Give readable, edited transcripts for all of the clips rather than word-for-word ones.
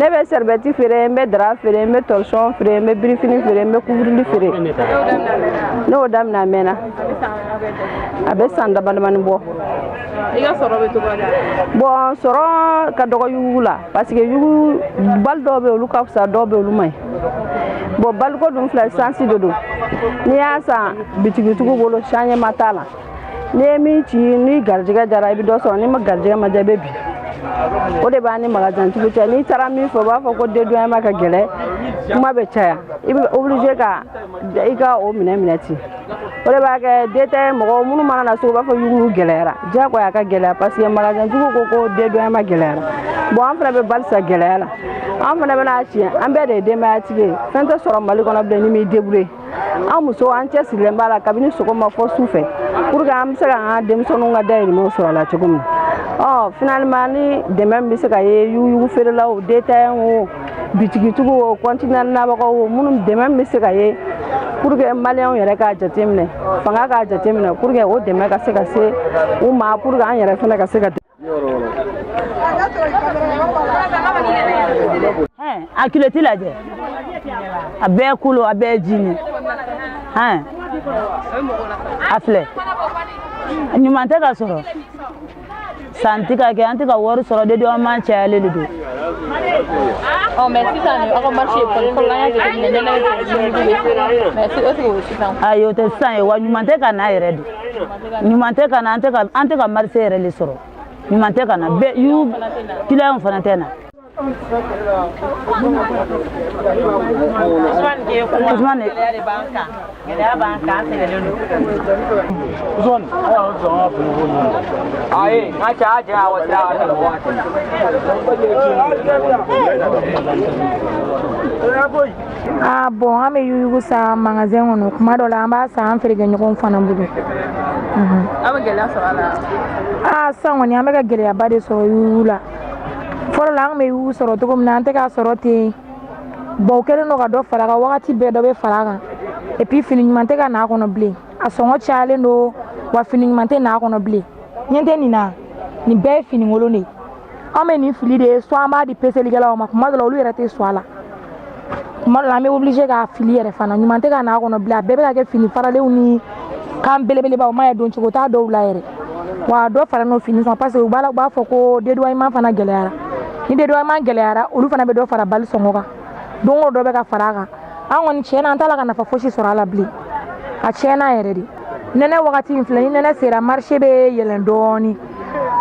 Ne bɛ serviette feere, n bɛ drap feere, n bɛ torchon feere, n bɛ birifini feere, n bɛ couvre-lit feere. Ne y'o daminɛ, a mɛnna, a bɛ san dama damani bɔ. I ka sɔrɔ bɛ cogo di? Bon, sɔrɔ ka dɔgɔ yugu la, parce que yugu bali dɔw bɛ, olu ka fisa, dɔw bɛ, olu man ɲi. Bon, baliko dun filɛ, chance de don. N'i y'a san bitigitigiw bolo, changement t'a la. N'i ye min ci, ni garijɛgɛ jara, i bɛ dɔ sɔrɔ. N'i ma garijɛgɛ ma diya, i bɛ bin. O de b'an ni magasintigiw cɛ. N'i taara min fɛ, u b'a fɔ ko dédouanement ka gɛlɛn, kuma bɛ caya, i bɛ obligé ka i ka o minɛ minɛ ten. O de b'a kɛ détail mɔgɔ minnu mana na sugu, u b'a fɔ yugu gɛlɛyara. Diyagoya a ka gɛlɛya, parce que magasintigiw ko ko dédouanement gɛlɛyara. Bon, an fana bɛ bali san gɛlɛya la, an fana bɛna tiɲɛ. An bɛɛ de ye denbayatigi ye. Fɛn tɛ sɔrɔ Mali kɔnɔ bilen ni m'i débrouiller. An musow, an cɛsirilen b'a la kabini sɔgɔma fɔ su fɛ, pour que an bɛ se k'an ka denmisɛnninw ka dayirimɛw sɔrɔ a la cogo min na. Ɔ, finalement, ni dɛmɛ bɛ se ka ye yuguyugu feerelaw, détaillant o, bitigitigiw o, conteneur nabagaw o, minnu dɛmɛ bɛ se ka ye pour que maliyɛnw yɛrɛ k'a jateminɛ, fanga k'a jateminɛ, pour que o dɛmɛ ka se ka se u ma, pour que an yɛrɛ fana ka se ka. A kiloti lajɛ, a bɛɛ kolo, a bɛɛ jini. A filɛ, ɲuman tɛ ka sɔrɔ, san tɛ ka kɛ, an tɛ ka wari sɔrɔ, dédouanement cayalen de don. Ɔ, mais sisan aw ka marché fɔlɔ la, an y'a jateminɛ, nɛnɛ bɛ yugu bɛ, mais est ce que o ye sisan? Ayi, o tɛ sisan ye wa. Ɲuman tɛ ka na yɛrɛ de, ɲuman tɛ ka na. An tɛ ka marché yɛrɛ de sɔrɔ. Ɲuman tɛ ka na, bɛɛ yugu client fana tɛ na. Ousmane. Gɛlɛya b'an kan, an sɛgɛnnen don. Ayi, n ka cɛ a jɛ a wa sira ka tɛmɛ waati. Ah bon, an bɛ yuguyugu san magasin kɔnɔ. Kuma dɔ la, an b'a san an feerekɛɲɔgɔnw fana bolo. Aw bɛ gɛlɛya sɔrɔ a la? Ah, sisan kɔni, an bɛ ka gɛlɛyaba de sɔrɔ yuguyugu la. Fɔlɔ la, an tun bɛ yugu sɔrɔ cogo min na, an tɛ k'a sɔrɔ ten. Bon, u kɛlen don ka dɔ fara a kan, wagati bɛɛ dɔ bɛ fara a kan. Et puis, fini ɲuman tɛ ka n'a kɔnɔ bilen. A sɔngɔ cayalen don wa, fini ɲuman tɛ n'a kɔnɔ bilen. Ɲɛ tɛ nin na, nin bɛɛ ye finikolon de ye. An bɛ nin fili de, soit an b'a di peselikɛlaw ma. Kuma dɔ la, olu yɛrɛ tɛ sɔn a la. Kuma dɔ la, an bɛ obligé k'a fili yɛrɛ fana. Ɲuman tɛ ka n'a kɔnɔ bilen, a bɛɛ bɛ ka kɛ fini faralenw ni kan belebelebaw. Ma ye don cogo t'a dɔw la yɛrɛ wa. Dɔ fara n'o fini sɔn, parce que u b'a fɔ ko dédouanement fana gɛlɛyara. Ni dédouanement gɛlɛyara, olu fana bɛ dɔ fara bali sɔngɔ kan. Don o don, dɔ bɛ ka fara a kan. An kɔni, tiɲɛ na, an t'a la ka nafa fosi sɔrɔ a la bilen. A tiɲɛna yɛrɛ de. Nɛnɛ wagati in filɛ ni, nɛnɛ sera, marché bɛ yɛlɛn dɔɔni,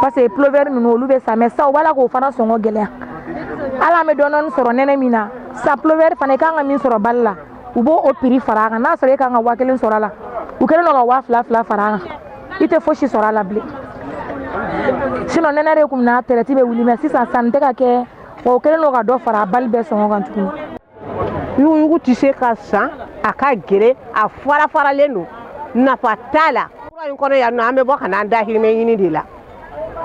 parce que pullover ninnu, olu bɛ san. Mais sisan, u b'a la k'o fana sɔngɔ gɛlɛya. Hali an bɛ dɔɔni dɔɔni sɔrɔ nɛnɛ min na sisan, pullover fana, i kan ka min sɔrɔ bali la, u b'o o prix fara a kan. N'a sɔrɔ e kan ka 1000 sɔrɔ a la, u kɛlen don ka 2000 fila fara a kan. I tɛ fosi sɔrɔ a la bilen. Sinon, nɛnɛ de kun na traite bɛ wuli, mais sisan, sanni tɛ ka kɛ wa. U kɛlen don ka dɔ fara a bali bɛɛ sɔngɔ kan tuguni. Yuguyugu tɛ se ka san, a ka gɛlɛn, a fara faralen don, nafa t'a la. Kura in kɔnɔ yan nɔ, an bɛ bɔ ka n'an dahirimɛ ɲini de la.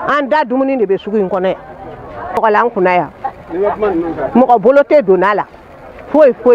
An da dumuni de bɛ sugu in kɔnɔ yan. Mɔgɔ la an kunna yan, mɔgɔ bolo tɛ donna a la foyi foyi.